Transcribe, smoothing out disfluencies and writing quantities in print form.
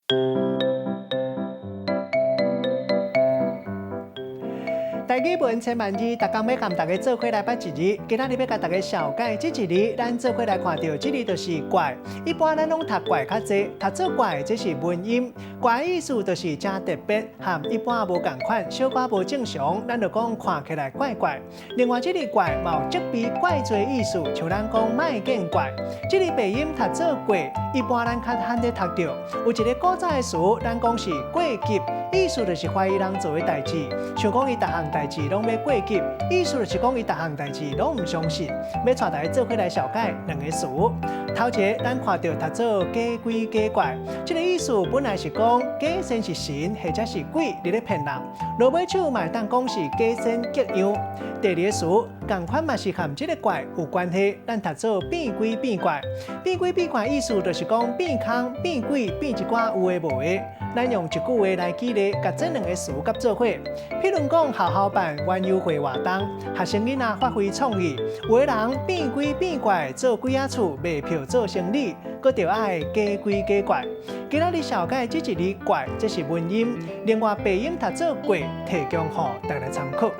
台語文千萬字，逐工欲共大家做伙來捌一字。今仔日欲共大家紹介這一字，咱做伙來看著，這字就是怪。一般咱攏讀怪較濟，讀做怪，這是文音。怪意思就是誠特別，和一般無仝款，小可無正常，咱就講看起來怪怪。另外，這字怪嘛有責備怪罪意思，像咱講莫見怪。這字白音讀做過，一般咱較罕咧讀著。有一个古早的詞，咱講是過急，意思就是懷疑人做的代誌，像講伊逐項代誌攏欲過急，意思就是講伊逐項代誌攏毋相信。欲帶大家做伙來紹介兩個詞。頭一个，咱看著讀做假鬼假怪，這个意思本來是講假仙是神或者是鬼佇咧騙人，落尾手嘛會當講是假仙激樣。第二个詞，仝款嘛是和這个怪有關係，咱讀做變鬼變怪。變鬼變怪意思就是講變空、變鬼、變一寡有的無的。咱用一句話來舉例，共這兩个詞佮做伙。譬如講，學校辦園遊會活動，學生囡仔發揮創意，有的人變鬼變怪做鬼仔厝賣票做生理，閣著愛假鬼假怪。今仔日紹介這一字怪，這是文音；另外白音讀做過，提供予大家參考。